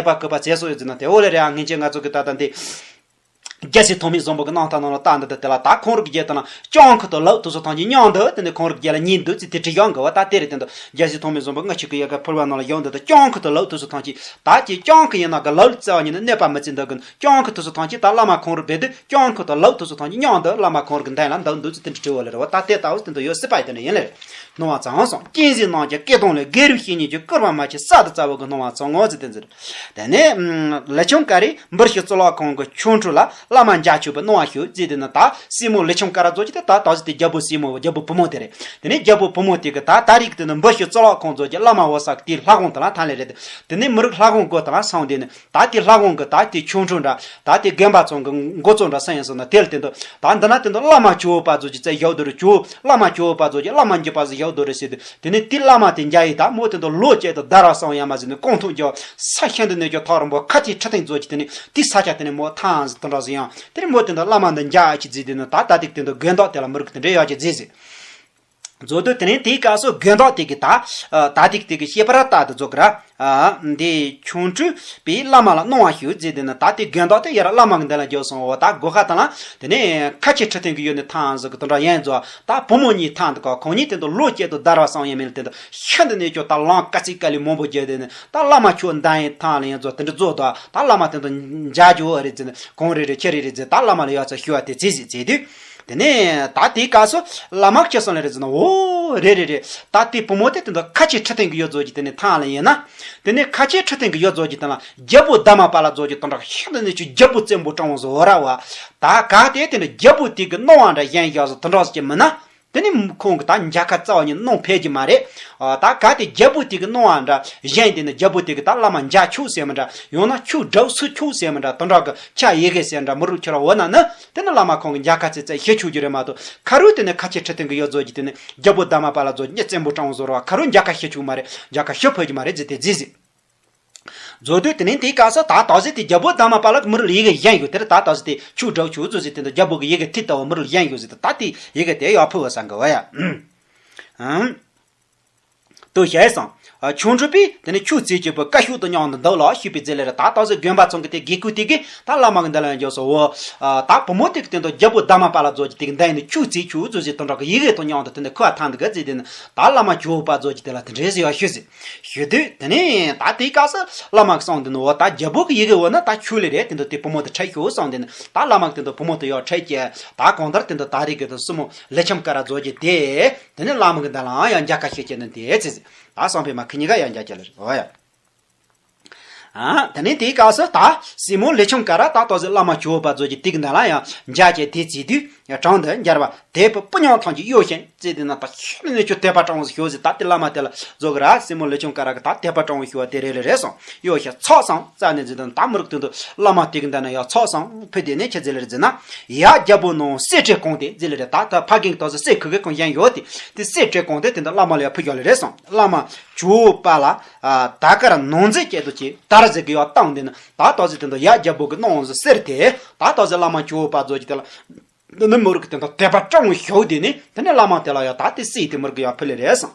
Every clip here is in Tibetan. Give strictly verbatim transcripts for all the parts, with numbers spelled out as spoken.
པ་བཀོད་པ་བྱས་སོང་ཡོད་ཟེར་ན་དེ་འོ་ལེ་རེད་ཨ། ངེས་ཅན་ང་ཚོ་གི་ད་ལྟ་འདི། རྒྱལ་སྲས་ཐོགས་མེད་བཟང་པོ་གི་རྣམ་ཐར་ནང་ལ་བལྟ་འདི་དང་དེ་ལ་ད་ཁོང་རིགས་བརྒྱད་དང་ལ་སྐྱོང་ཁུ་དང་ལག་དུ་སོ་ཐང་གི་མཉམ་དུ་དེ་ནས་ཁོང་རིགས་བརྒྱད་ལ་གཉིས་འདུག་ཚེ་དེ་དྲི་ཡང་གི་བ་ད་དེ་རེད། དེ་འདུག་རྒྱལ་སྲས་ཐོགས་མེད་བཟང་པོ་ང་ཆོས་ཀྱི་ཡལ་ག་ཕུར་བ་ནང་ལ་ཡོང་འདི་དང་སྐྱོང་ཁུ་དང་ལག་དུ་སོ་ཐང་གི་ད་ཀྱི་སྐྱོང་ཁུ་ཡིན་ན་གི་ལག་རྩ་བ་ཉིད་ནས་གནོད་པ་མི་བྱེད་འདུག་གི་སྐྱོང་ཁུ་དུ་སོ་ཐང་གི་ད་བླ་མ་ཁོང་རིགས་བེད་དུ་སྐྱོང་ཁུ་དང་ལག་དུ་སོ་ཐང་གི་མཉམ་དུ་བླ་མ་ཁོང་རིགས་གི་མདུན་ལ་འདུག་འདུག་ཚེ་དེ་འདྲ་དྲི་བ་ལེ་རེད་བ། ད་དེ་ལྟ་བུ་དེ་འདུག་ཡོད་སྲིད་པ་ཡི་དེ་འདྲ་ཡིན་ལེ་རེད། སྣང་བ་ཚང་སོང་། གཅན་གཟན་རྣམས་ཀྱི་སྐེ་དོང་ལས། སྒལ་རུས་བཤེས་གཉེན་གྱིས་བསྐུར་བ་མ་ཆད། ས་དང་རྩ་བ་གི་སྣང་བ་ཚང་ངོ་། ཟེར་ཏེ་ཟེར། དེ་ནས་ལི་ཆུང་ཀ་རས་འབུར་ཞིག་གཙུག་ལག་ཁང་གི་ཆོ་འཕྲུལ་ལ་བླ་མ་འཇའ་ཆོས་པའི་སྣང་བ་ཞུ་ཟེར་དེ་ནི་ད་སྲས་མོ་ལི་ཆུང་ཀ་ར་ཚོ་གྱིས་དེ་ད་ད་ཟེར་ཏེ་རྒྱལ་པོ་སྲས་མོ་རྒྱལ་པོ་བུ་མོ་དེ་རེད། དེ་ནས་རྒྱལ་པོ་བུ་མོ་དེ་གི་ད་ད་རིག་དེ་ནི་འབུར་ཞིག་གཙུག་ལག་ཁང་ཚོ་གྱི་བླ་མ་འོ་ས་གི་དེའི་ལྷ་ཁང་དེ་ལ་ཐང་ལེ་རེད། དེ་ནས་མི་རིགས་ལྷ་ཁང་སྒོ་དེ་ལ་སོང་དེ་ནི་ད་དེ་ལྷ་ཁང་གི་ད་དེ་ཆོ་འཕྲུལ་འདྲ་ད་དེ་དགོན་པ་ཚང་གི་འགོ་གཙོ་འདྲ་སེང་ཡིན་སོང་ན་དེ་ལ་དེ་འདུག་ད་འདི་ན་དེ་འདུག་བླ་མ་ཇོ་བོ་པ་ཚོ་གྱིས་བཙལ་བཞག་འདུག་རེད། ཇོ་བླ་མ་ཇོ་བོ་པ་ཚོ་གྱིས་བླ་མ་འཇུ་པ་ཟིག་བཞག་འདུག་རེད་ཟེར་དུས། དེ་ནས་དེ་བླ་མ་དེ་འཇའ་ཡིས་ད་མོ་དེ་འདུག་ལོ་གཅིག་ཏུ་བརྡར་བ་སོང་ཡ་མ་ཟིན་ནས་སྐོང་ཐུག་རྒྱོབ། ས་ཤིན་ཏུ་ནས་ཀྱང་ཐག་རིང་པོ་ཁ་ཆེ་ཁྲི་སྟེང་ཚོ་གྱིས་དེ་ནས་དེ་ས་ཆ་དེ་ནས་མོ་ཐང་ཟིག་དེ་འདྲ་ཟིག་ཡང་དེ་ནས་མོ་དེ་འདུག་བླ་མ་འདི་འཇའ་ཡིས་ཅིག་བརྫིས་དེ་ནས་ད་ད་ཏིག་དེ་འདུག་དགོན་བདག་དེ་ལ་མི་རིགས་དེ་འདྲ་ཡག་ཅིག་བརྫིས་ཟིག། མཛོད་དུ་དེ་ནས་དེའི་སྐབས་སུ་དགོན་བདག་དེ་གིས་ད་ད་ཏིག་དེ་གི་བཤད་པར་ལྟ་དུ་རྫོགས་གི་ར། འདི་ཆོ་འཕྲུལ་པའི་བླ་མ་ལ་སྣང་བ་ཞུ་ཟེར་དེ་ནི་ད་དེ་དགོན་བདག་དེ་ཡར་བླ་མ་གི་མདུན་ལ་འགྱོ་སོང་བ། ད་སྒོ་ཁ་དང་ལ་དེ་ནས་ཁ་ཆེ་ཁྲི་སྟེང་གི་ཡོད་ནི་ཐང་ཟིག་གི་དེ་འདྲ་ཡན་ཚོ་ད་བུ་མོ་གཉིས་ཐང་དུ་ག་ཁོང་གཉིས་དེ་འདུག་ལོ་གཅིག་ཏུ་བརྡར་བ་སོང་ཡ་མིན་ལ་དེ་འདུག་ཤིན་ཏུ་ནས་ཀྱང་ད་ལང་དཀའ་ཚེགས་དཀའ་ལས་མང་པོ་བརྒྱབ་དེ་ནི་ད་བླ་མ་ཁྱོད་མདའ་ཡི་ཐང་ལ་ཡན་ཚོ་དེ་འདྲ་རྫོགས་དོ། ད་བླ་མ་དེ་འདུག་འཇའ་ཇོ་བོ་རེད་ཟེར་ནི་གང་རེད་རེད་ཁྱེད་རེད་རེད་ཟེར། ད་བླ་མ་ལ་ཡག་ཚ་ཞུ་བ་དེ་ཟིག་ཟེར་དུས། དེ་ནས་ད་དེའི་སྐབས་སུ་བླ་མ་ཁྱེད་སོང་ལེ་རེད་ཟེར་ན། འོ་རེད་རེད་རེད། ད་དེ་བུ་མོ་དེ་དེ་འདུག་ཁ་ཆེ་ཁྲི་སྟེང་གི་ཡོད་ཚོ་གྱི་དེ་ནས་ཐང་ལ་ཡིན་ན། དེ་ནས་ཁ་ཆེ་ཁྲི་སྟེང་གི་ཡོད་ཚོ་གྱི་དེ་ལ་རྒྱལ་པོ་དྷརྨ་པཱ་ལ་ཚོ་གྱི་དོན་དག་ཤིན་ཏུ་ནས་ཀྱི་རྒྱལ་པོ་བཙན་པོ་སྤྲང་བོ་བཟོ་ར་བ། ད་ག་དེ་དེ་ནས་རྒྱལ་པོ་དེ་གི་སྣང་བ་འདྲ་གཞན་ཡག་སོ་དེ་འདྲ་ཟེར་གྱི་མིན་ན། དེ་ནས་ཁོང་གི་ད་འཇའ་ཁ་རྩ་བ་ཉིད་སྣང་ཕེབས་ཀྱི་མ་རེད། ཨ་ད་ག་དེ་རྒྱལ་པོ་དེ་གི་སྣང་བ་འདྲ་གཞན་དེ་ནི་རྒྱལ་པོ་དེ་གི་ད་བླ་མ་འཇའ་ཆོས་ཟེར་མི་འདྲ་ཡང་ན་ཆོས་སྒྲུབ་སུ་ཆོས་ཟེར་མི་འདྲ་དེ་འདྲ་གི་ཆ་ཡི་གེ་ཟེར་འདྲ་མི་རུ་ཁྱེར་བ་འོ་ན་ནི། དེ་ནི་བླ་མ་ཁོང་གི་འཇའ་ཁ་ཚེ་ཚེ་ཤི་ཆོག་རྒྱུ་རེད་མ་གཏོགས། ཁ་རུ་དེ་ནི་ཁ་ཆེ་ཁྲི་སྟེང་གི་ཡོད་ཚོ་གྱི་དེ་ནི་རྒྱལ་པོ་དྷརྨ་པཱ་ལ་ཚོ་གཉིས་བཙན་པོ་སྤྲང་བོ་བཟོ་ར་བ། ཁ་རུ་འཇའ་ཁ་ཤི་ཆོག་མ་རེད། འཇའ་ཁ་ཤི་ཕོད་ཀྱི་མ་རེད་ཟེར་ཏེ་བརྫིས་ཟིག། མཛོད་དུ་དེ་ནས་དེའི་སྐབས་སུ་ད་ད་ཟེར་ཏེ་རྒྱལ་པོ་དྷརྨ་པཱ་ལ་གི་མི་རུ་ལ་ཡི་གེ་གཞན་ཡོད་དེར་ད་ད་ཟེར་ཏེ་ཆོས་སྒྲུབ་ཆོག་ཚོ་ཟེར་ཏེ་འདི་རྒྱལ་པོ་གི་ཡི་གེ་ཐིག་ལྟ་བུ་མི་རུ་ལ་གཞན་ཡོད་ཟེར་ཏེ་ད་དེ་ཡི་གེ་དེ་ཡག་ཕུལ་བ་སང་གི་བ་ཡ། ཨང་། དུ་ཞལ་བཟང་། ཆོ་འཕྲུལ་པས་དེ་ནས་ཆོས་བྱེད་ཀྱི་བུ་བཀའ་ཤོག་ཏུ་མཉམ་དུ་འདུག་ལ་ཞུས་པའི་རྗེས་ལ་རེད། ད་ད་ཟེར་དགོན་པ་ཚང་གི་དེ་དགེ་བསྐོས་དེ་གིས་ད་བླ་མ་གི་མདུན་ལ་ཡང་འཇོག་སོ། འོ། ད་བུ་མོ་དེ་གི་སྟེང་དུ་རྒྱལ་པོ་དྷརྨ་པཱ་ལ་ཚོ་གྱི་དེ་གི་མདུན་ནས་ཆོས་བྱེད་ཆོག་ཚོ་ཟེར་དོན་དག་གི་ཡི་གེ་དང་མཉམ་དུ་དེ་ནས་ཁུ་བ་ཐང་དུ་ག་ཟེར་དེ་ནས་ད་བླ་མ་ཇོ་བོ་པ་ཚོ་གྱི་དེ་ལ་དེ་འདྲའི་ཟེར་བ་ཞུས་ཟེར། ཞུ་དུས་དེ་ནས་ད་དེའི་སྐབས་སུ་བླ་མ་གི་གསུངས་དེ་ནི་འོ་ད་རྒྱལ་པོ་གི་ཡི་གེ་འོ་ན་ད་ཆོས་ལས་རེད། དེ་འདུག་དེ་བུ་མོ་དེ་ཁྲིད་ཤོག་གསུངས་དེ་ནི་ད་བླ་མ་གི་དེ་འདུག་བུ་མོ་དེ་ཡར་ཁྲིད་ཀྱི་ད་གང་ལྟར་དེ་འདུག་ད་རེས་གི་དེ་སྲས་མོ་ལི་ཆུང་ཀ་ར་ཚོ་གྱི་དེ། དེ་ནས་བླ་མ་གི་མདུན་ལའང་ཡང་འཇའ་ཁ་ཤས་ཀྱི་ནི་དེ་ཚེ་ཟེར། ད་སང་ཕོད་མ་ཁི་གཉིས་ཀ་ཡང་འཇའ་ཁ་ལ་རེད། འོ་ཡ། ཨ། དེ་ནས་དེའི་སྐབས་སུ་ད་སྲས་མོ་ལི་ཆུང་ཀ་ར་ད་ལྟ་ཟེར་བླ་མ་ཇོ་བོ་པ་ཚོ་གྱི་དེ་གི་མདུན་ལ་ཡང་འཇའ་ཁ་དེ་བརྫིས་དུས་ཡང་དྲང་དུ་འཇར་བ་དེ་བུ་སྤུ་ཉག་ཐང་གི་གཡོ་ཞིང་ཟེར་དེ་ན་ད་ཤིན་ཏུ་ནས་ཁྱོད་དད་པ་སྤྲང་བོ་ཞིག་ཤོག་ཟེར། ད་དེ་བླ་མ་དེ་ལ་ཟོ་གི་ར་སྲས་མོ་ལི་ཆུང་ཀ་ར་གི་ད་དད་པ་སྤྲང་བོ་ཞིག་བ་དེ་རེད་ལེ་རེད་སོང་། གཡོ་ཞིང་ཚོགས་བསགས་རྩ་ནས་ཟེར་དེ་ན་ད་མི་རིགས་དོན་དུ་བླ་མ་དེ་གི་མདུན་ན་ཡང་ཚོགས་བསགས་ཕུལ་དེ་ནས་ཁྱེད་ཟེར་ལེ་རེད་ཟེར་ན། ཡ་རྒྱལ་པོ་ནང་གསེར་ཁྲི་གང་དེ་ཟེར་ལེ་རེད། ད་ད་ཕ་རྒན་གི་ཏོག་ཙམ་གསེར་ཁུ་གི་གང་ཞན་ཡོད་དེ་དེ་གསེར་ཁྲི་གང་དེ་དེ་འདྲ་བླ་མ་ལ་ཡང་ཕུལ་ཞོག་ལེ་རེད་སོང་། བླ་མ་ཇོ་བོ་པ་ལ་ད་གར་ནང་འཛིན་བྱེད་དུ་ཅི་དར་ཟེར་གི་ཡང་བཏང་དེ་ནི་ད་ཏོག་ཙམ་དེ་འདྲ་ཡ་རྒྱལ་པོ་གི་ནང་གསེར་དེ་ད་ཏོག་ཙམ་བླ་མ་ཇོ་བོ་པ་ཚོ་གྱི་དེ་ལ་འདི་ནི་མི་རིགས་དེ་འདྲ་དད་པ་སྤྲང་བོ་ཞིག་དེ་ནི་དེ་ནི་བླ་མ་དེ་ལ་ཡང་ད་དེ་གསེར་དེ་མི་རིགས་ཡང་ཕུལ་ལེ་རེད་སོང་།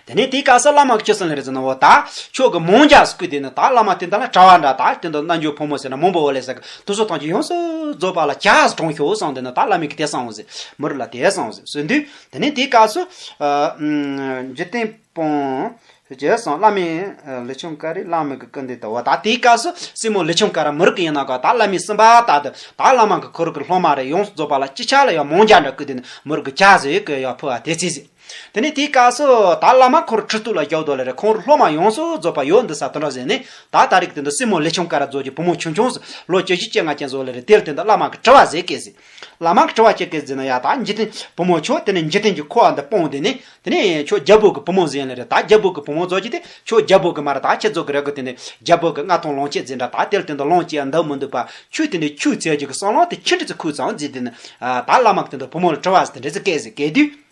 དེ་ནས་དེའི་སྐབས་སུ་བླ་མ་གིས་ཅི་གསུངས་ལེ་རེད་ཟེར་ན། འོ་ད་ཁྱོད་ཀྱི་མང་ཇ་ཟེར་དུས་དེ་ནི་ད་བླ་མ་དེ་འདྲ་ལ་གྲྭ་བ་འདྲ་ད་དེ་འདྲ་རྣལ་འབྱོར་ཕོ་མོ་ཟེར་ན་མང་པོ་འོ་ལེ་ཟེར་གི་དུ་སོ་ཐང་ཅིག་ཡོངས་སུ་རྫོགས་པ་ལ་ཇ་ཟེར་དྲང་ཤོག་གསུངས་དེ་ནི་ད་བླ་མས་གི་དེ་གསུངས་འོ་ཟེར་མི་རིགས་ལ་དེ་གསུངས་འོ་ཟེར་གསུངས་དུས་དེ་ནས་དེའི་སྐབས་སུ་འཇིག་རྟེན་དཔོན་ཅེས་གསུངས། བླ་མས་ལི་ཆུང་ཀ་རས་བླ་མ་གི་སྐུ་མདུན་དུ། འོ་ད་དེའི་སྐབས་སུ་སྲས་མོ་ལི་ཆུང་ཀ་ར་མི་རིགས་གི་ཡིན་ན་ག་ད་བླ་མས་གསུངས་པ་ལྟར་དུ་ད་བླ་མ་གི་ཁོ་རང་གི་སློབ་མ་རེ་ཡོངས་སུ་རྫོགས་པ་ལ་ཅི་ཆ་ལ་ཡང་མང་ཇ་འདྲ་བསྐུར་དེ་ནི་མི་རིགས་གི་ཇ་ཟེར་གི་ཡང་ཕུལ་བ་དེ་ཚེ་ཟེར། དེ་ནས་དེའི་སྐབས་སུ་ད་བླ་མ་ཁོ་རང་ཁྲི་གཏུགས་ལ་བཞག་དོ་ལེ་རེད། ཁོང་རང་སློབ་མ་ཡོངས་སུ་རྫོགས་པ་ཡོད་འདི་ས་དེ་འདྲ་ཟེར་ནས་ད་ད་རེས་དེ་འདི་སྲས་མོ་ལི་ཆུང་ཀ་ར་ཚོ་གི་བུ་མོ་ཆུང་ཆུང་ཟེར་ལོ་བཅུ་བཞི་བཅོ་ལྔ་ཅན་ཟོ་ལེ་རེད། དེར་དེ་འདི་བླ་མ་གི་དྲི་བ་ཟེར་སྐད་ཟེར། བླ་མ་གི་དྲི་བ་ཅི་སྐད་ཟེར་ན། ཡ་ད་འཇིག་རྟེན་བུ་མོ་ཁྱོད་དེ་ནས་འཇིག་རྟེན་གྱི་འཁོར་བ་འདི་སྤོང་དེ་ནས་དེ་ནས་ཁྱོད་རྒྱལ་པོ་གི་བུ་མོ་ཟེར་ལེ་རེད། ད་རྒྱལ་པོ་གི་བུ་མོ་ཚོ་གྱིས་དེ་ཁྱོད་རྒྱལ་པོ་གི་མ་ར་ད་ཁྱེད་ཚོ་གི་རེ་གི་དེ་ནས་རྒྱལ་པོ་གི་མངའ་ཐང་ལོངས་སྤྱད་ཟེར་འདྲ་ད་དེར་དེ་འདི་ལོངས་སྤྱད་འདུག་མི་འདུག་པ། ཁྱོད་དེ་ནས་ཁྱོད་ཚེ་རྒྱུ་གི་བསམ་བློ་དེ་ཁྱི་འདྲ་ཚོ་ཁུག་ཙང་ཟེར་དེ་ནས་ད་བླ་མ་གི་དེ་འདི་བུ་མོ་ལ་དྲི་བ་ཟེར་དེ་འདྲ་ཟེར་སྐད་ཟེར་སྐད་དུས།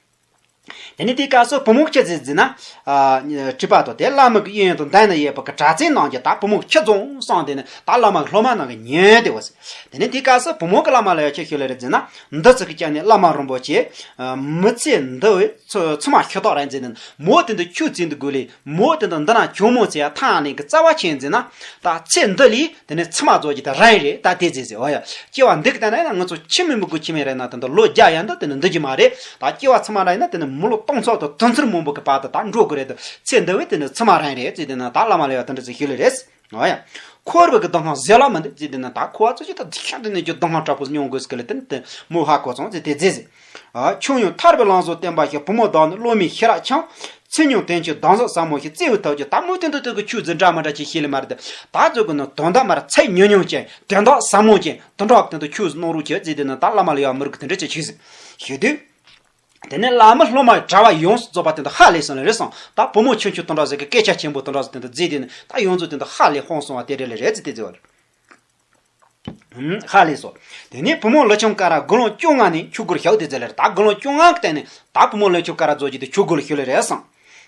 དེ་ནས་དེའི་སྐབས་སུ་བུ་མོ་ཁྱི་ཟིག་ཟིན་ན། ཨ། དྲིས་པ་དང་དེ་བླ་མ་གི་གཡས་གཡོན་དང་མདུན་ན་ཡོད་པ་གི་གྲྭ་བཙུན་རྣམས་ཀྱིས་ད་བུ་མོ་ཁྱི་བཟུང་བསམ་དེ་ནས་ད་བླ་མ་གི་སློབ་མ་རྣམས་ཀྱིས་ཉན་དེ་བ་ཟིག་དེ་ནས་དེའི་སྐབས་སུ་བུ་མོ་གི་བླ་མ་ལ་ཡང་ཁྱི་ཤོད་ལེ་རེ་ཟིན་ན། འདི་ཚོ་གི་ཀྱང་ནི་བླ་མ་རིན་པོ་ཆེ། ཨ། མི་ཚེ་འདི་བས་ཚོ་ཚོད་མ་ཤི་ཐོག་རང་ཟིན་ནས་མོ་དེ་འདི་ཁྱོད་བཙུན་དུ་དགོས་ལེ། མོ་དེ་འདི་འདི་ན་ཁྱོད་མོ་ཚེ་ཐང་ནས་གི་རྩ་བ་ཆེན་ཟིན་ན། ད་ཚེ་འདི་ལས། དེ་ནས་ཚེར་མ་རྫོགས་ཀྱི་དེ་རང་རེད། ད་དེ་ཟེར་ཟེར་བ་ཡ། སྐྱེ་བ་འདི་གི་ལྟ་ན་ཡང་ང་ཚོ་ཁྱི་མི་མི་དགོས་ཁྱི་མི་རེད་ན་དེ་འདྲ་ལོ་བརྒྱ་ཡན་དུ་དེ་ནས་འདུག་རྒྱུ་མ་རེད། ད་སྐྱེ་བ་ཚེར་མ་ར་ཡིན་ན་དེ་ནས་མི་ལོ་སྟོང་ཚོ་དང་དུང་ཕྱུར་མང་པོ་གི་བར་དུ་ད་འགྲོ་དགོས་རེད་དོ། ཚེ་འདི་བས་དེ་ནས་ཚེར་མ་རང་རེད་ཟེར། དེ་ནས་ད་བླ་མ་ལ་ཡང་དེ་འདྲ་ཟེར་ཞུ་ལེ་རེད། ཨོ་ཡ། འཁོར་བའི་གི་སྡུག་བསྔལ་ཟད་ལ་མི་འདུག་ཟེར། དེ་ནས་ད་འཁོར་བ་ཚོ་ཅི་ད་འདི་ཤ་དེ་ནས་ཀྱི་སྡུག་བསྔལ་དྲག་པོ་མྱོང་དགོས་ཟེར་གི་ལ་དེ་ནས་དེ་མོ་ཧ་གོ་སོང་ཟེར་དེ་ཟེར་ཟེར། ཨ། ཁྱོད་ཡང་ཐར་པའི་ལམ་བཟང་བསྟན་པ་ཞིག་བུ་མོ་བདག་ནི་བློ་མི་ཤེས་རབ་འཆང་། ཚེ་སྙིང་དོན་གྱི་གདམས་ཟབ་ཟབ་མོ་ཞིག་བརྩེ་བའི་ཐབས་ཀྱིས་ད་མོ་དེ་འདི་དེ་གི་ཆོས་ཟིག་འདྲ་མི་འདྲ་ཅིག་ཤེས་ལེ་མ་རེད་དེ། ད་ཚོད་གི་ནི་དོན་དག་མ་རེད། ཚད་ཉུང་ཉུང་ཅན་དོན་དག་ཟབ་མོ་ཅན་དོན་དག་དེ་འདི་ཆོས་ཟིག་གནང་རོགས་བྱེད་ཟེར། དེ་ནི་ད་བླ་མ་ལ་ཡང་མི་རིགས་དེ་འདྲ་ཅིག་ཆོས་ཟིག་ཞུ་དུས། དེ་ནས་བླ་མ་སློབ་མ་གྲྭ་བ་ཡོངས་སུ་རྫོགས་པ་དེ་འདི་ཧ་ལས་སོང་ལེ་རེད་སོང་། ད་བུ་མོ་ཆུང་ཆུང་དོན་དག་ཟིག་གི་སྐད་ཆ་ཆེན་པོ་དོན་དག་ཟིག་དེ་འདི་བརྫིས། དེ་ནི་ད་ཡོངས་རྫོགས་དེ་འདི་ཧ་ལས་ཕོངས་སོང་བ་དེ་རེད་ལེ་རེད་ཟེར་དེ་ཟེར་བ་རེད། ཧ་ལས་སོ། དེ་ནས་བུ་མོ་ལི་ཆུང་ཀ་ར་དགུང་ལོ་བཅོ་ལྔ་ནས་ཆོས་སྒོར་ཞུགས་ཏེ་ཟེར་ལེ་རེད། ད་དགུང་ལོ་བཅོ་ལྔ་གི་སྟེང་ནས་ད་བུ་མོ་ལི་ཆུང་ཀ་ར་རྫོགས་ཀྱི་དེ་ཆོས་སྒོར་ཞུགས་ལེ་རེད་སོང་།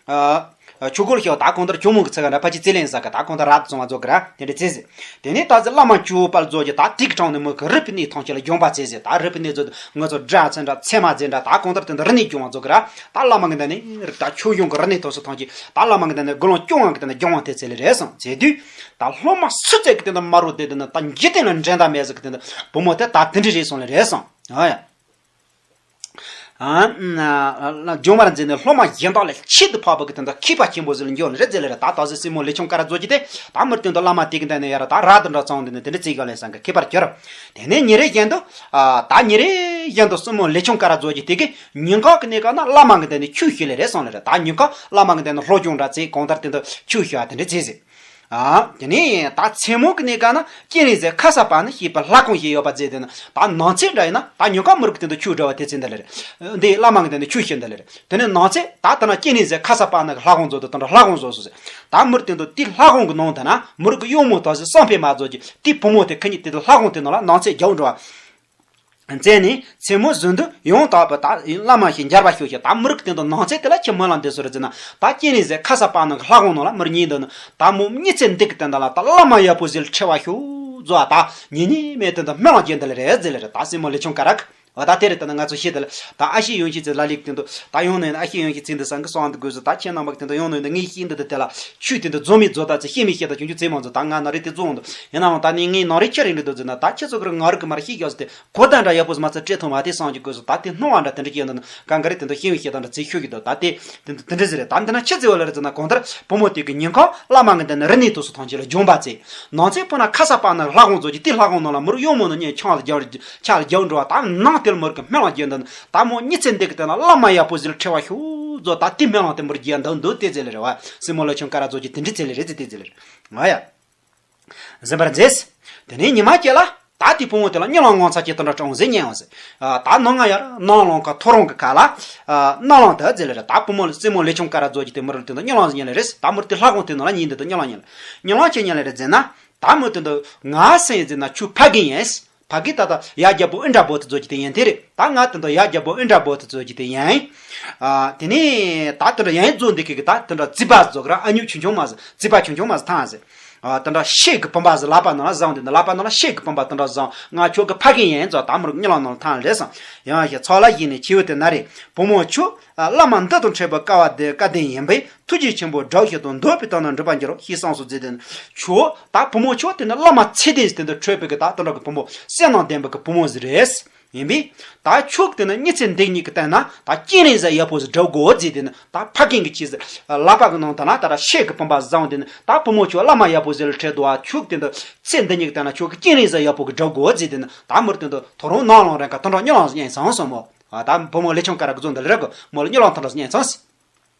ཨ། ཆོས་སྒོར་ཞུགས། ད་གང་ལྟར་ཇོ་མོ་གི་ཚིག་འདྲ་ཕལ་ཆེར་རྩིས་ལེན་ཟ་གི། ད་གང་ལྟར་རབ་ཏུ་བྱུང་བ་རྫོགས་གི་ར་དེ་འདྲ་བྱས་ཟེར། དེ་ནས་ད་ཟེར་བླ་མ་བཅུ་པ་རྫོགས་ཀྱི་ད་དེ་གི་གྲངས་ནས་མོ་གི་རུས་པའི་གནས་ཐམས་ཅད་ལ་སྦྱོང་བ་བྱས་ཟེར། ད་རུས་པའི་གནས་རྫོགས་ཏེ་ང་ཚོ་སྒྲ་ཚད་འདྲ་ཚད་མ་ཟེར་འདྲ་ད་གང་ལྟར་དེ་འདྲ་རིག་གནས་སྦྱོང་བ་རྫོགས་གི་ར། ད་བླ་མ་གི་འདི་ནས་ད་ཆོས་སྐྱོང་གི་རིག་གནས་ཐོག་སུ་ཐམས་ཅད་ད་བླ་མ་གི་འདི་ནས་དགུང་ལོ་བཅོ་ལྔ་གི་སྟེང་ནས་སྦྱོང་བ་དེ་ཚེ་ལེ་རེད་སོང་ཟེར་དུས། ད་སློབ་མ་སུ་བཙལ་གི་དེ་འདྲ་མ་རུ་དེ་དེ་ནི་ད་འཇིག་རྟེན་ལ་འགྲན་ཟླ་མེད་ཟེར་གི་དེ་འདྲ་བུ་མོ་དེ་ད་དེ་འདྲ་རེད་སོང་ལེ་རེད་སོང་། ཨ་ཡ། ཨ། སྦྱོང་བར་མཛད་ནས་སློབ་མ་གཞན་དག་ལས་ཁྱད་དུ་འཕགས་པ་གི་དེ་འདྲ་མཁས་པ་ཆེན་པོ་ཟིག་ལ་འགྱུར་ནི་རེད་ཟེར་ལེ་རེད། ད་ད་ཟེར་སྲས་མོ་ལི་ཆུང་ཀ་ར་རྫོགས་ཀྱི་དེ་ད་མུར་དེ་འདྲ་བླ་མ་དེ་གི་འདི་ནས་ཡར་ད་ར་དེ་འདྲ་བཙོང་དེ་ནས་དེ་འདྲ་བྱེད་ག་ལེ་སང་གི་མཁས་པར་གྱུར། དེ་ནས་ཉིན་རེ་བཞིན་དུ། ཨ། ད་ཉིན་རེ་བཞིན་དུ་སྲས་མོ་ལི་ཆུང་ཀ་ར་རྫོགས་ཀྱི་དེ་གི་ཉིན་གང་གི་གནས་སྐབས་ན་བླ་མ་གི་འདི་ནས་ཆོས་ཞུ་ལེ་རེད་སོང་ལེ་རེད། ད་ཉིན་གང་བླ་མ་གི་འདི་ནས་སློབ་སྦྱོང་འདྲ་བྱེད། གང་ལྟར་དེ་འདྲ་ཆོས་ཞུ་བ་དེ་འདྲ་བྱེད་ཟེར། ཨ། དེ་ནས་ད་མཚན་མོ་གི་གནས་སྐབས་ན་སྤྱན་རས་གཟིགས་ཁ་སར་པ་ནི་ཞེས་པའི་ལྷ་ཁང་ཞིག་ཡོད་པ་ཟེར། དེ་ན་ད་ནང་ཚན་འདྲ་ཡིན་ན་ད་ཉིན་གང་མུར་གི་དེ་འདྲ་ཆོས་འདྲ་བ་དེ་ཚེ་འདི་ལེ་རེད། འདི་བླ་མ་གི་འདི་ནས་ཆོས་ཞུ་འདི་ལེ་རེད། དེ་ནས་ནང་ཚན་ད་ལྟ་ན་སྤྱན་རས་གཟིགས་ཁ་སར་པ་ནི་གི་ལྷ་ཁང་བཟོ་དུ་དེ་འདྲ་ལྷ་ཁང་བཟོ་སོང་ཟེར། ད་མུར་དེ་འདྲ་དེ་ལྷ་ཁང་གི་ནང་དུ་ན་མུར་གི་གཡོག་མོ་དག་ཟེར་བསམ་འཕེལ་མ་རྫོགས་ཀྱི་དེ་བུ་མོ་དེ་ཁ་ཉིན་དེ་དུ་ལྷ་ཁང་དེ་ནང་ལ་ནང་ཚན་རྒྱག་འགྲོ་བ། མཛད་ནས་མཚན་མོ་བཞིན་དུ་ཡང་དག་པར་ད་བླ་མ་ཞིག་མཇལ་བར་ཤོག་ཅིག་ད་མུར་གི་སྟེང་དུ་ནང་ཚན་དེ་ལ་ཁྱེད་སྨོན་ལམ་འདེབས་སོ་རེད་ཟེར་ན། ད་སྤྱན་རས་གཟིགས་ཁ་སར་པ་ནི་གི་ལྷ་ཁང་ནང་ལ་མུར་ཉིན་འདི་ནི་ད་མོ་མི་ཚེ་འདི་གི་སྟེང་དུ་ལ་ད་བླ་མ་ཡག་པོ་ཟིག་ལ་འཕྲད་པར་ཤོག་ཟེར། ད་ཉིན་ཉིན་མེད་དེ་འདི་སྨོན་ལམ་རྒྱག་འདི་ལེ་རེད་ཟེར་ལེ་རེད། ད་སྲས་མོ་ལི་ཆུང་ཀ་ར་གི། འོ་ད་དེ་རེད། ད་ནི་ང་ཚོ་ཤེས་དེ་ལ་ད་ཨ་ཤེ་ཡོན་ཤེས་ཚེ་ལ་ལིག་སྟེང་དུ་ད་ཡོང་ནས་ཨ་ཤེ་ཡོན་ཤེས་ཚེ་འདི་སང་གི་སོང་འདི་དགོས་སོ། ད་ཁྱེད་རྣམ་པ་གི་སྟེང་དུ་ཡོང་ནས་ངའི་ཤེས་འདི་དེ་དེ་ལ་ཆོས་དེ་འདི་རྫོགས་མི་རྫོགས་ད་ཚེ་ཤེས་མི་ཤེས་ད་ཆུང་ཆུང་ཚེ་མ་རྫོགས། ད་ང་ན་རེ་དེ་རྫོགས་འདུག་ཡིན་ནའང་ད་ནི་ངའི་ནང་རེ་ཁྱེད་རེ་འདྲི་འདུག་ཟེར་ན། ད་ཁྱེད་ཚོ་གི་ང་རིག་གི་མ་རེད་ཤེས་རྒྱག་ཟེར་ཏེ། གོ་བརྡ་འདྲ་ཡག་པོ་མ་ཚད་སྤྲད་ཐུབ་མ་དེ་སང་གི་དགོས་སོ། ད་དེ་སྣང་བ་འདྲ་དེ་འདྲ་སྐྱེས་འདུག་ན་གང་ག་རེ་དེ་འདྲ་ཤེས་མི་ཤེས་ད་འདྲ་ཚེ་ཤོད་ཀྱི་འདུག་ད་དེ་དེ་འདྲ་དེ་འདྲ་ཟེར་རེད། ད་འདི་ན་ཁྱེད་ཚེ་བ་ལ་རེད་ཟེར་ན། གང་ལྟར་བུ་མོ་དེ་གི་ཉིན་གང་བླ་མ་གི་འདི་ནས་རིག་གནས་དུ་སོ་ཐང་ཆེ་ལ་སྦྱོང་བ་ཚེ་ནང་ཚན་ཕུ་ན་ཁ་སར་པ་ནི་ལྷ་ཁང་ཚོ་གི་དེ་ལྷ་ཁང་ནང་ལ་མུར་གཡོག་མོ་ནི་ཉན་ཆང་ལ་རྒྱབ་ཆ་ལ་རྒྱབ་འགྲོ་བ། ད་ནང་དེ་ལ་མུར་གི་སྨོན་ལམ་རྒྱག་འདི་ནི་ད་མོ་མི་ཚེ་འདི་གི་སྟེང་ན་བླ་མ་ཡག་པོ་ཟིག་ལ་འཕྲད་པར་ཤོག་ཟེར། ད་དེ་སྨོན་ལམ་དེ་མུར་རྒྱག་འདི་འདུག་དེ་ཚེ་ལ་རེད་བ། སྲས་མོ་ལི་ཆུང་ཀ་ར་རྫོགས་ཀྱི་དེ་འདྲ་ཚེ་ལ་རེད་ཚེ་དེ་ཚེ་ལ་རེད། ང་ཡ། གཟིམ་པར་མཛད། དེ་ནས་ཉི་མ་གཅིག་ལ་ད་དེ་བུ་མོ་དེ་ལ་གཉིད་ལམ་ངོ་མཚར་ཅིག་དེ་འདྲ་དྲངས་ཟེར་ཉན་འོང་ཟེར། ཨ། ད་ནང་ང་ཡར་ནང་ལོགས་ཀ་ཐོ་རངས་ཀྱི་ཁ་ལ། ཨ། གཉིད་ལམ་དེ་ཟེར་ལེ་རེད། ད་བུ་མོ་ལ་སྲས་མོ་ལི་ཆུང་ཀ་ར་རྫོགས་ཀྱི་དེ་མུར་དེ་འདྲ་གཉིད་ལམ་ཟེར་ཉན་ལེ་རེད། ད་མུར་དེ་ལྷ་ཁང་དེ་ནང་ལ་ཉིན་དེ་དུ་གཉིད་ལམ་ཉན་ལེ། གཉིད་ལམ་ཅིག་ཉན་ལེ་རེད་ཟེར་ན། ད་མུར་དེ་འདྲ་ང་སེམས་ཟེར་ན་ཁྱོད་ཕ་རྒན་ཡིན། ཕ་གི་ད་ལྟ་ཡ་རྒྱལ་པོ་ཨིནྡྲ་བོ་དྷི་རྫོགས་ཀྱི་དེ་ཡིན་དེ་རེད། ད་ང་དེ་འདྲ་ཡ་རྒྱལ་པོ་ཨིནྡྲ་བོ་དྷི་རྫོགས་ཀྱི་དེ་ཡིན། ཨ། དེ་ནས་ད་དེ་འདྲ་ཡིན་རྫོགས་འདི་གི་གི་ད་དེ་འདྲ་རྩིས་པ་རྫོགས་ར་ཨ་ཉུག་ཆུང་ཆུང་མ་ཟིག་རྩིས་པ་ཆུང་ཆུང་མ་ཟིག་ཐང་ཟིག་ཨ། དེ་འདྲ་ཤེལ་གི་བུམ་པ་ཟིག་ལག་པ་ནང་ལ་བཟུང་དེ་འདྲ་ལག་པ་ནང་ལ་ཤེལ་གི་བུམ་པ་དེ་འདྲ་བཟུང་། ང་ཁྱོད་གི་ཕ་རྒན་ཡིན་ཟེར། ད་མུར་གཉིད་ལམ་ནང་ལ་ཐང་ལེ་སོང་། ཡང་ཞེས་ཚོགས་ལ་ཡིན་ནས་ཁྱེའུ་དེ་ན་རེ་བུ་མོ་ཁྱོད། ཨ། བླ་མ་འདི་དང་འཕྲད་པའི་སྐལ་བ་དེ་སྐལ་ལྡན་ཡིན་པས། ཐུགས་རྗེ་ཆེན་པོ་དྲག་ཤོས་དང་འདོད་པའི་དོན་རྣམས་འགྲུབ་པར་འགྱུར་རོ་ཞེས་གསུངས་སོ་ཟེར་དེ་ནི། ཁྱོད་ད་བུ་མོ་ཁྱོད་དེ་ནི་བླ་མ་ཚད་ལྡན་ཞིག་དེ་འདྲ་འཕྲད་པའི་གི་ད་དེ་འདྲ་གི་བུ་མོ་བསོད་ནམས་ལྡན་པའི་གི་བུ་མོ་ཟིག་རེད། ཡིན་པས། ད་ཁྱོད་དེ་ནི་མི་ཚེ་འདི་ཉིད་ཀྱི་སྟེང་ན་ད་སྤྱན་རས་གཟིགས་ཡག་པོ་ཟིག་སྒྲུབ་དགོས་ཟེར་དེ་ནི། ད་ཕ་རྒན་གྱི་ཆེད་ཟིག་ལག་པ་གི་ནང་དུ་ན་ད་ར་ཤེལ་གི་བུམ་པ་བཟུང་དེ་ནི། ད་བུ་མོ་ཁྱོད་བླ་མ་ཡག་པོ་ཟིག་ལ་འཕྲད་དོ། ཨ། ཁྱོད་དེ་འདི་ཚེ་འདི་ཉིད་ཀྱི་སྟེང་ན་ཁྱོད་ཀྱི་སྤྱན་རས་གཟིགས་ཡག་པོ་གི་སྒྲུབ་དགོས་ཟེར་དེ་ནི། ད་མུར་དེ་འདི་ཐོ་རངས་ནང་ལོང་རན་ཁ་དེ་འདྲ་གཉིད་ལམ་ཟིག་ཉན་སོང་སོང་མོ། ཨ། ད་བུ་མོ་ལི་ཆུང་ཀ་ར་གི་རྫོགས་འདི་ལ་རེད་གི་མོ་ལ་གཉིད་ལམ་དེ་འདྲ་ཟིག་ཉན་སོང་ཟིག་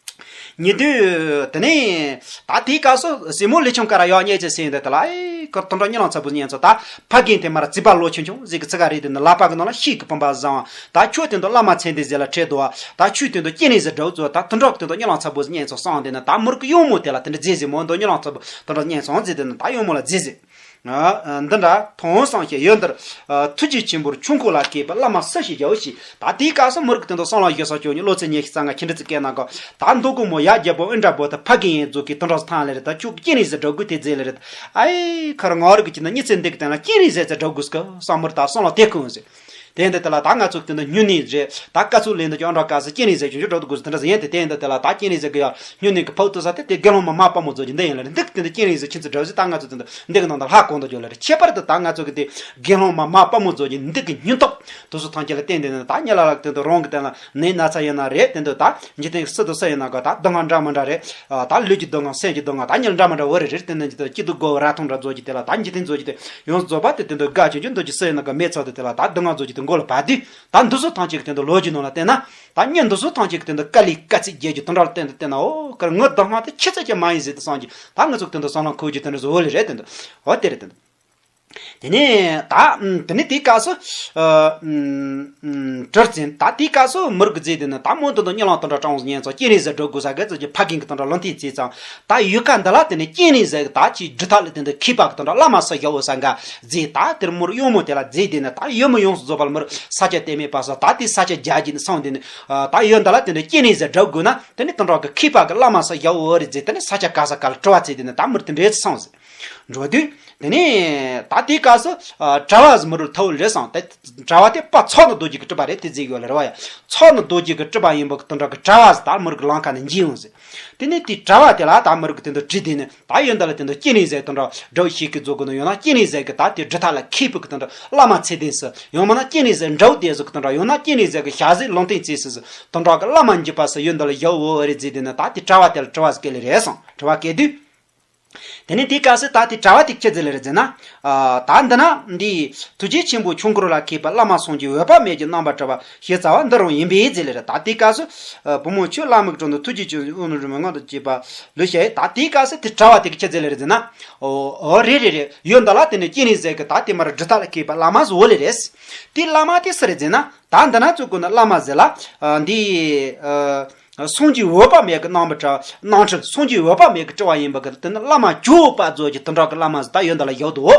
ཉེ་དུས་དེ་ནས་ད་དེའི་སྐབས་སུ་སྲས་མོ་ལི་ཆུང་ཀ་ར་ཡག་ཉེས་ཀྱི་སེམས་འདི་དེ་ལ། ཨེ། ཁོ་དེ་འདྲ་གཉིད་ལམ་ཚ་པོ་ཉན་ཚོ། ད་ཕ་རྒན་དེ་མར་རྩིས་པ་ལོ་ཆུང་ཆུང་ཟིག་གི་ཚིག་ག་རེད་དེ་ནི། ལག་པ་གི་ནང་ལ་ཤེལ་གི་བུམ་པ་བཟུང་། ད་ཁྱོད་དེ་འདི་བླ་མ་ཚད་ལྡན་ཟིག་ལ་འཕྲད་དོ། ད་ཁྱོད་དེ་འདི་སྤྱན་རས་གཟིགས་སྒྲུབ་ཚོ། ད་དེ་འདྲ་གི་དེ་འདྲ་གཉིད་ལམ་ཚ་པོ་ཉན་ཚོ་སོང་དེ་ནི། ད་མུར་གི་གཡོག་མོ་དེ་ལ་དེ་འདྲ་ཟེར་ཟེར་མོ་འདི་གཉིད་ལམ་ཚ་པོ་དེ་འདྲ་ཉན་སོང་ཟེར་དེ་ནི། ད་གཡོག་མོ་ལ་ཟེར་ཟེར། ཨ། འདི་འདྲ་ཐོང་སང་ཞེས་ཡོད་འདིར། ཨ། ཐུགས་རྗེ་ཆེན་པོར་ཆོས་འཁོར་ལ་མཁས་པའི་བླ་མ་སུ་ཞིག་བྱའོ་ཞེས། ད་དེའི་སྐབས་སུ་མི་རིགས་དེ་ཚོ་བསམ་བློ་བཞི་ས་བཅོ་ཉི་བློ་ཚེ་ཉི་ཤུ་རྩ་ལྔ་ཁྱེད་འདྲི་ཚིག་སྐད་ནང་གོ། ད་མདོ་དགོང་མོ་ཡ་རྒྱལ་པོ་ཨིན་དྲ་བོ་ད་ཕ་གི་ཡན་རྫོགས་ཀྱི་དོན་གྲོགས་ཐང་ལེ་རེད། ད་ཁྱོད་ཀྱི་ཅི་ནས་ཟེར་འགྲོ་དགོས་དེ་རྫས་ལེ་རེད། ཨའི་ཁར་ང་རིག་གི་ཅི་ན་ཉི་ཚེ་འདི་གི་སྟེང་ལ་ཅི་ནས་ཟེར་ཚེ་འགྲོ་དགོས་སྐོ་བསམ་མི་རིགས་ད་བསམ་བློ་དེ་ཁུངས་ཟེར། དེ་འདི་དེ་ལ་ད་ང་ཚོ་དེ་འདི་སྨྱུང་གནས་རེད། ད་དཀའ་ཚུགས་ལེན་འདི་ཅོ་འདྲ་དཀའ་ས་ཅི་ནས་ཟེར་ཁྱོད་ཆོ་འགྲོ་དགོས་ཟེར་དེ་འདྲ་ཟེར་ཡན་དེ་དེ་འདི་དེ་ལ་ད་ཅི་ནས་ཟེར་གི་ཡ་སྨྱུང་གནས་གི་ཕོག་ཏུ་ས་དེ་དེ་དགེ་སློང་མ་མ་དཔའ་མོ་རྫོགས་ཀྱི་འདི་ཡིན་ལ་རེད། འདི་གི་དེ་འདི་ཅི་ནས་ཟེར་ཁྱོད་ཚོ་འདྲ་ཟེར། ད་ང་ཚོ་དེ་འདི་འདི་གི་ནང་དུ་ལྷག་གོང་དུ་ཅོ་ལ་རེད། ཁྱད་པར་དུ་ད་ང་ཚོ་གི་དེ་དགེ་སློང་མ་མ་དཔའ་མོ་རྫོགས་ཀྱི་འདི་གི་སྨྱུང་རྟགས་དུ་སུ་ཐང་ཆེ་ལ་བརྟེན་དེ་ནི་ད་ཉེ་ལ་ལ་དེ་འདི་རང་གི་དེ་ལ་ནས་ན་ཚ་ཡིན་ན་རེད། དེ་འདི་ད་འཇིག་རྟེན་གི་སུ་དུ་སུ་ཡིན་ན་ག་ད་སྡུག་བསྔལ་འདྲ་མི་འདྲ་རེད། ད་ལུས་ཀྱི་སྡུག་བསྔལ་སེམས་ཀྱི་སྡུག་བསྔལ་ད་ཉེ་ལ་འདྲ་མི་འདྲ་བོ་རེ་རེ་དེ་འདི་ཅི་དུ་དགོ་བ་ར་ཐུང་འདྲ་རྫོགས་ཀྱི་དེ་ལ་ད་འཇིག་རྟེན་རྫོགས་ཀྱི་དེ་ཡོངས་རྫོགས་པ་དེ་དེ་འདི་དགའ་ཆེ་ཆེ་འདུ་ཅི་སུ་ཡིན་ན་ག་མེད་ཚ་དེ་དེ་ལ་ད་སྡུག་བསྔལ་རྫོགས་ཀྱི་དེ་མགོ་ལ་བ་དུས། ད་འདི་ཚོ་ཐམས་ཅད་ཀྱི་སྟེང་དུ་ལོ་རྒྱུས་ནང་ལ་བལྟས་ན། ད་ཉིན་འདི་ཚོ་ཐམས་ཅད་ཀྱི་སྟེང་དུ་དཀའ་ལས་དཀའ་ཚེགས་རྒྱག་རྒྱུ་དེ་འདྲ་ལ་བརྟེན་དུ་བལྟས་ན། འོ་ཁར་ངའི་སྡུག་བསྔལ་དེ་ཆེ་ཚད་ཀྱང་མ་ཡིན་ཟེར་དུ་བསམ་གྱི་ད་ང་ཚོ་སྟེང་དུ་བསམ་བློ་འཁོར་རྒྱུ་དེ་འདྲ་བཟོ་འོ་ལེ་རེད། དེ་འདུག་འོ་དེ་རེད། དེ་འདུག་དེ་ནས་ད་དེ་ནས་དེའི་སྐབས་སུ་ཨ་ཨ་གྲུར་འཛིན། ད་དེའི་སྐབས་སུ་མི་རིགས་རྫས་དེ་ནི་ད་མོ་དེ་འདུག་གཉིད་ལམ་དེ་འདྲ་དྲང་བོ་ཉན་ཚོ་སྐྱེ་རིང་ཟེར་འགྲོ་དགོས་ས་གི་ཚོ་ཀྱི་ཕ་རྒན་གི་དེ་འདྲ་ལོ་ཐེངས་བརྩིས་ཙང་། ད་ཡུལ་ཁ་འདི་ལ་དེ་ནི་སྐྱེ་རིང་ཟེར་གི་ད་ཅིག་སྒྲུབ་ཐབས་ལ་དེ་འདུག་མཁས་པ་གི་དེ་འདྲ་བླ་མ་སུ་ཡོད་འོ་ས་འགའ་རྫས། ད་དེར་མོར་གཡོག་མོ་དེ་ལ་རྫས་དེ་ནི་ད་ཡོད་མི་ཡོངས་སུ་རྫོགས་པ་ལ་མོར་ས་སྐྱ་བསྟེན་མེད་པ་སོ། ད་དེ་ས་སྐྱ་རྒྱ་གྱིན་སོང་དེ་ནི་ད་ཡོད་འདི་ལ་དེ་འདྲ་སྐྱེ་རིང་ཟེར་སྒྲུབ་དགོས་ན་དེ་ནི་དེ་འདྲ་གི་མཁས་པ་གི་བླ་མ་སུ་ཡོད་འོ་རེད་རྫས། དེ་ནི་ས་སྐྱ་ག་ས་ག་ལ་དྲི་བ་བཙལ་དེ་ནི་ད་མོར་དེ་འདྲའི་སོང་ཟེར་འགྲོ་དུས། དེ་ནས་ད་དེའི་སྐབས་སུ་ཨ་གྲྭ་བ་ཟེར་མི་རུ་ཐོ་བོ་རེད་སོང་། ད་གྲྭ་བ་དེ་པ་ཚོགས་ནི་རྡོ་རྗེ་གི་སྤྲུལ་པ་རེད། དེ་རྫས་ཡོད་ལེ་རེད་བ་ཡ། ཚོགས་ནི་རྡོ་རྗེ་གི་སྤྲུལ་པ་ཡིན་པ་གི་དེ་འདྲ་གི་གྲྭ་བ་ཟེར་ད་མི་རུ་གི་ལམ་ཁ་ནས་འཇིག་ཡོང་ཟེར། དེ་ནས་དེ་གྲྭ་བ་དེ་ལ་ད་མི་རུ་གི་དེ་འདྲ་དྲིས་དེ་ནི་ད་ཡོད་འདི་ལ་དེ་འདྲ་སྐྱེ་རིང་ཟེར་དེ་འདྲ་སྒྲུབ་ཤེས་ཀྱི་རྫོགས་དགོས་ན། ཡང་ན་སྐྱེ་རིང་ཟེར་གི་ད་དེ་སྒྲུབ་ཐབས་ལ་མཁས་པོ་གི་དེ་འདྲ་བླ་མ་ཚད་ལྡན་སུ། ཡང་མིན་ན་སྐྱེ་རིང་ཟེར་འདྲ་བོ་དེ་ཟེར་གི་དེ་འདྲ། ཡང་ན་སྐྱེ་རིང་ཟེར་གི་ཞག་ཟིག་ལུང་བསྟན་བཙལ་སུ་ཟེར་དེ་འདྲ་གི་བླ་མ་འཇིགས་པ་སུ་ཡོད་འདི་ལ་ཡོད་འོ་རེད་རྫས་དེ་ནི་ད་དེ་གྲྭ་བ་དེ་ལ་དྲི་བ་ཟིག་སྐད་ལེ་རེད་སོང་། དྲི་བ་སྐད་དུས། དེ་ནས་དེའི་སྐབས་སུ་ད་དེ་གྲྭ་བ་དེ་ཁྱེད་ཟེར་ལེ་རེད་ཟེར་ན། ཨ་ད་འདི་ན་འདི་ཐུགས་རྗེ་ཆེན་པོ་ཆོས་འཁོར་ལ་མཁས་པའི་བླ་མ་སངས་རྒྱས་འོད་དཔག་མེད་ཀྱི་རྣམ་པར་གྲོལ་བ་ཞེས་བྱ་བ་འདི་རང་ཡིན་པས་ཟེར་ལེ་རེད། ད་དེའི་སྐབས་སུ་ཨ་བུ་མོ་ཁྱོད་བླ་མའི་དྲུང་དུ་ཐུགས་རྗེ་ཆེན་པོ་ནོར་རིན་མངོན་དུ་བྱེད་པ་ལུས་ཤེས། ད་དེའི་སྐབས་སུ་དེ་གྲྭ་བ་དེ་ཁྱེད་ཟེར་ལེ་རེད་ཟེར་ན། ཨོ་ཨོ་རེད་རེད་རེད། ཡོད་འདི་ལ་དེ་ནས་སྐྱེ་རིང་ཟེར་གི་ད་དེ་མར་སྒྲུབ་ཐབས་ལ་མཁས་པའི་བླ་མ་ཟེར་འོ་ལེ་རེད། དེ་བླ་མ་དེ་སུ་རེད་ཟེར་ན། ད་འདི་ན་བཙུགས་དགོས་ན་བླ་མ་ཟེར་ལ་ཨ་འདི་ཨ། སངས་རྒྱས་འོད་དཔག་མེད་ཀྱི་རྣམ་པར་གྲོལ། རྣམ་འཕྲུལ་སངས་རྒྱས་འོད་དཔག་མེད་ཀྱི་སྤྲུལ་པ་ཡིན་པ་གི་དེ་ནི་བླ་མ་ཇོ་བོ་དཔལ་རྫོགས་ཀྱི་དེ་འདྲ་གི་བླ་མ་ཟེར་ད་ཡོད་འདི་ལ་ཡོད་དོ།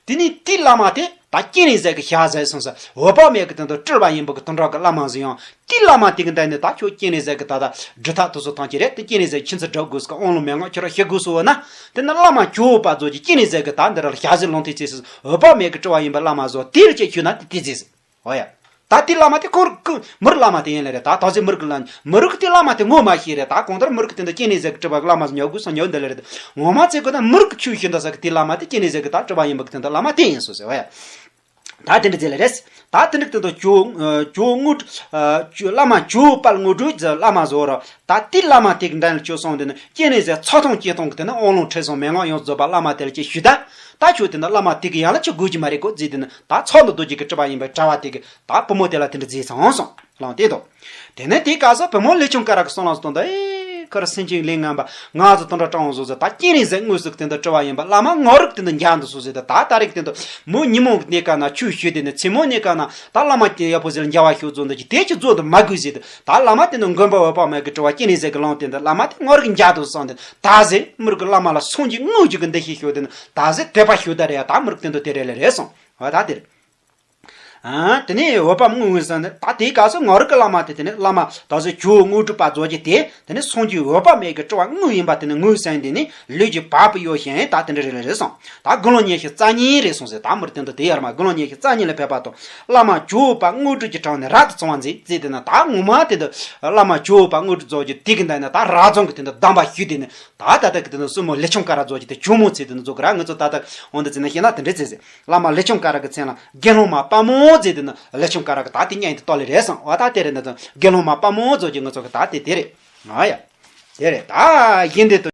དེ་ནི་དེའི་བླ་མ་དེ་ད་སྐྱེ་རིང་ཟེར་གི་ཞག་ཟེར་སོང་ཟེར་འོད་དཔག་མེད་ཀྱི་དེ་འདྲ་སྤྲུལ་པ་ཡིན་པ་གི་དེ་འདྲ་གི་བླ་མ་ཟེར་ཡང་དེའི་བླ་མ་དེ་གི་འདི་ནི་ད་ཁྱོད་སྐྱེ་རིང་ཟེར་གི་ད་ད་སྒྲུབ་ཐབས་དེ་ཚོ་ཐམས་ཅད་རེད། དེ་སྐྱེ་རིང་ཟེར་ཁྱིམ་ཚེ་སྒྲུབ་དགོས་སྐ་ཨོང་ལོ་མེ་ངག་ཁྱོད་ར་ཤེས་དགོས་སོ་བ་ན། དེ་ནི་བླ་མ་ཇོ་བོ་དཔལ་རྫོགས་ཀྱི་སྐྱེ་རིང་ཟེར་གི་ད་འདི་ར་ལ་ཞག་ཟེར་ལུང་བསྟན་བཙལ་སོང་འོད་དཔག་མེད་ཀྱི་སྤྲུལ་པ་ཡིན་པ་བླ་མ་ཟེར་དེ་ར་ཅེས་ཁྱོད་ན་དེ་དེ་ཟེར་ཟེར། འོ་ཡ། ད་དེ་བླ་མ་དེ་ཁོང་རང་མི་རིགས་བླ་མ་དེ་ཡིན་ལེ་རེད། ད་ད་ཟེར་མི་རིགས་ལ་མི་རིགས་དེ་བླ་མ་དེ་ངོ་མ་ཤེས་རེད། ད་གང་ལྟར་མི་རིགས་དེ་འདི་སྐྱེ་རིང་ཟེར་གི་སྤྲུལ་པ་གི་བླ་མ་ཟེར་ཉོ་དགོས་སོང་ཉོ་འདི་ལེ་རེད། ངོ་མ་བཙལ་དགོས་ན་མི་རིགས་ཆོས་ཤེས་འདི་ཟེར་གི་དེ་བླ་མ་དེ་སྐྱེ་རིང་ཟེར་གི་ད་སྤྲུལ་པ་ཡིན་པ་གི་དེ་འདི་བླ་མ་དེ་ཡིན་སོ་ཟེར་བ་ཡ། ད་དེ་འདྲ་ཟེར་ལེ་རེད། ད་དེ་འདྲ་དེ་འདི་ཇོ་ཇོ་དངོས་གྲུབ་བླ་མ་ཇོ་དཔལ་དངོས་གྲུབ་ཟེར་བླ་མ་ཟེར་བ་ར། ད་དེ་བླ་མ་དེ་གི་འདྲ་ནས་ཁྱོད་སོང་དེ་ནི་སྐྱེ་རིང་ཟེར་ཚོགས་ཐོང་སྐྱེ་ཐོང་གི་དེ་ནི་ཨོང་ལོང་ཁྲིད་སོང་མེ་ངག་ཡོངས་རྫོགས་པ་བླ་མ་དེ་ལ་ཅེས་ཞུས་ད། ད་ཁྱོད་དེ་ནི་བླ་མ་དེ་གི་ཡང་ལ་ཅི་དགོས་ཀྱི་མ་རེད་གོ་ཟེར་དེ་ནི་ད་ཚོགས་འདི་རྡོ་རྗེ་གི་སྤྲུལ་པ་ཡིན་པའི་གྲྭ་བ་དེ་གི་ད་བུ་མོ་དེ་ལ་དེ་འདྲ་ཟེར་ཚང་སོང་ལང་དེ་དོ། དེ་ནས་དེའི་སྐབས་སུ་བུ་མོ་ལས་ཆུང་ཀ་ར་གི་གསུང་ལ་སོང་ད་ཨེ་ཁར་སེང་ཆེན་ལས་ངན་པ་ང་ཚོ་དེ་འདྲ་དྲང་བཟོ་ཟེར་ད་སྐྱེ་རིང་ཟེར་དངོས་སུ་དེ་འདྲ་སྤྲུལ་པ་ཡིན་པ་བླ་མ་ངོ་རིག་དེ་འདྲ་འཇག་འདུག་སོ་ཟེར་ད་ད་ད་རེག་དེ་འདྲ་མོ་ཉིན་མོ་གི་གནས་སྐབས་ན་ཆོས་ཞུས་དེ་ནི་མཚན་མོ་གནས་སྐབས་ན་ད་བླ་མ་ཡག་པོ་ཟེར་འཇལ་བ་ཞུ་བཟོ་འདུག་ཅི་དེ་ཅི་བཟོ་འདུག་མ་དགོས་ཟེར་དུ་ད་བླ་མ་དེ་ནི་མགོན་པོ་འོད་དཔག་མེད་ཀྱི་སྤྲུལ་པ་སྐྱེ་རིང་ཟེར་གི་ལང་དེ་འདྲ་བླ་མ་དེ་ངོ་རིག་འཇག་འདུག་བསམ་དེ་ད་ཟེར་མི་རིགས་ཀྱི་བླ་མ་ལ་སངས་རྒྱས་དངོས་ཀྱི་གི་འདི་ཞིག་ཞུ་དེ་ནི་ད་ཟེར་དད་པ་ཞུ་ད་རེད་ཡ། ད་མི་རིགས་དེ་འདྲ་དེ་རེད་ལེ་རེད་སོང་བ་ད་དེ་རེད། ཨ། དེ་ནས་འོད་དཔག་དངོས་ཡིན་ཟེར་ནས་ད་དེའི་སྐབས་སུ་ངོ་རིག་གི་བླ་མ་དེ་དེ་ནས་བླ་མ་ད་གཟོད་ཇོ་བོ་དངོས་གྲུབ་དཔལ་རྫོགས་ཀྱི་དེ་དེ་ནས་སངས་རྒྱས་འོད་དཔག་མེད་ཀྱི་སྤྲུལ་པ་དངོས་ཡིན་པ་དེ་ནས་ངོས་ཟིན་དེ་ནས་ལུས་ཀྱི་བ་སྤུ་གཡོ་ཞིང་ད་དེ་འདྲ་རེ་རེ་རེ་སོང་། ད་དགུང་ལོ་ཉི་ཤུ་རྩ་གཉིས་རེ་སོང་ཟེར། ད་མི་རིགས་དེ་འདི་དེ་ཡར་མ་དགུང་ལོ་ཉི་ཤུ་རྩ་གཉིས་ལ་ཕེབས་པ་དང་བླ་མ་ཇོ་བོ་དཔལ་དངོས་གྲུབ་ཀྱི་དྲུང་ནས་རབ་ཏུ་བྱུང་བ་མཛད་ཟེར་དེ་ནས་ད་ངོ་མ་དེ་འདི་བླ་མ་ཇོ་བོ་དཔལ་དངོས་གྲུབ་རྫོགས་ཀྱི་དེ་གི་འདི་ནས་ད་རབ་བྱུང་གི་དེ་འདི་གདམས་པ་ཞུས་དེ་ནས་ད་ད་ལྟ་གི་དེ་འདི་སྲུ་མོ་ལས་ཆུང་ཀ་ར་རྫོགས་ཀྱི་དེ་ཇོ་མོ་ཚེ་དེ་འདི་རྫོགས་ཀྱི་ར་ང་ཚོ་ད་ལྟ་འོང་འདི་ཚེ་ན་ཤེས་ན་དེ་འདྲ་ཚེ་ཟེར། བླ་མ་ལས་ཆུང་ཀ་ར་གི་མཚན་ལ་དགེ་སློང་མ་དཔལ་མོ་མཛད་དེ་ནི་ལས་ཆུང་ཀ་ར་གི་ད་དེ་སྙན་དེ་ཏོ་ལེ་རེད་སོང་བ། ད་དེ་རེད་འདི་ཚོ་དགེ་སློང་མ་དཔལ་མོ་རྫོགས་ཀྱི་ང་ཚོ་གི་ད་དེ་དེ་རེད། ང་ཡ། དེ་རེད་ད་ཡིན་དེ་ཏོ།